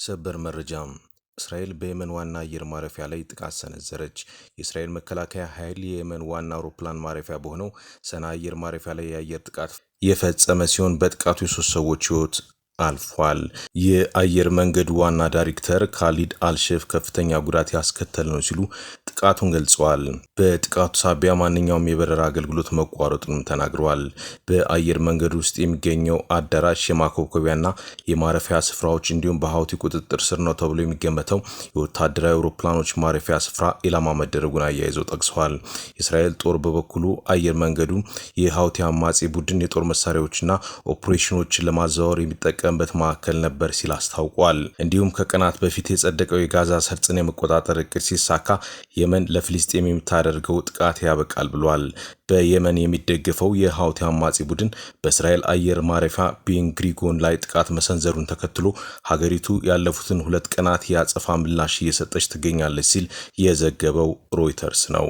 ሰበር መረጃ፣ እስራኤል በየመን ዋና አየር ማረፊያ ላይ ጥቃት ሰነዘረች። የእስራኤል መከላከያ ኃይል የየመን ዋና አውሮፕላን ማረፊያ በሆነው ሰና አየር ማረፊያ ላይ የአየር ጥቃት የፈጸመ ሲሆን በጥቃቱ የሶስት ሰዎች ሕይወት አልፏል። የአየር መንገዱ ዋና ዳይሬክተር ካሊድ አልሼፍ ከፍተኛ ጉዳት ያስከተል ነው ሲሉ ጥቃቱን ገልጸዋል። በጥቃቱ ሳቢያ ማንኛውም የበረራ አገልግሎት መቋረጡንም ተናግረዋል። በአየር መንገዱ ውስጥ የሚገኘው አዳራሽ፣ የማኮብኮቢያና የማረፊያ ስፍራዎች እንዲሁም በሀውቲ ቁጥጥር ስር ነው ተብሎ የሚገመተው የወታደራዊ አውሮፕላኖች ማረፊያ ስፍራ ኢላማ መደረጉን አያይዘው ጠቅሰዋል። የእስራኤል ጦር በበኩሉ አየር መንገዱ የሀውቲ አማጺ ቡድን የጦር መሳሪያዎችና ኦፕሬሽኖችን ለማዘዋወር የሚጠቀም በት ማዕከል ነበር ሲል አስታውቋል። እንዲሁም ከቀናት በፊት የጸደቀው የጋዛ ሰርጥን የመቆጣጠር እቅድ ሲሳካ የመን ለፍልስጤም የምታደርገው ጥቃት ያበቃል ብሏል። በየመን የሚደገፈው የሀውቲ አማጺ ቡድን በእስራኤል አየር ማረፊያ ቤንግሪጎን ላይ ጥቃት መሰንዘሩን ተከትሎ ሀገሪቱ ያለፉትን 2 ቀናት የአጸፋ ምላሽ እየሰጠች ትገኛለች ሲል የዘገበው ሮይተርስ ነው።